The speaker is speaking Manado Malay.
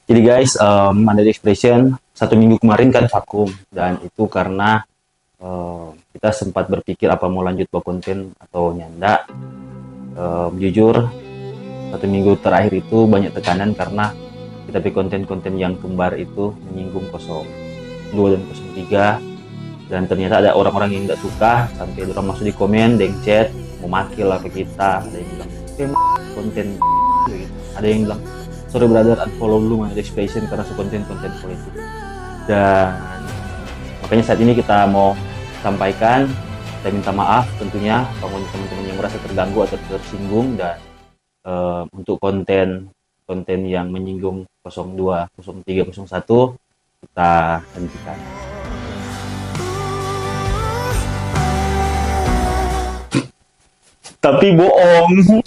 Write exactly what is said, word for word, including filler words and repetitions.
Jadi guys, um, Under the Expression satu minggu kemarin kan vakum, dan itu karena uh, kita sempat berpikir apa mau lanjut buat konten atau nyanda. Um, jujur, satu minggu terakhir itu banyak tekanan karena kita pi konten-konten yang kembar itu menyinggung kosong dua dan kosong tiga, dan ternyata ada orang-orang yang nggak suka sampai orang masuk di komen, deng chat, mau maki lah ke kita, ada yang bilang, "Eh, konten," gitu. Ada yang bilang, "Sorry brother, unfollow dulu Under the Expression karena su konten-konten politik." Dan makanya saat ini kita mau sampaikan, kita minta maaf tentunya bagi teman-teman yang merasa terganggu atau tersinggung, dan eh, untuk konten konten yang menyinggung kosong dua, kosong tiga, kosong satu kita hentikan. Tapi bohong.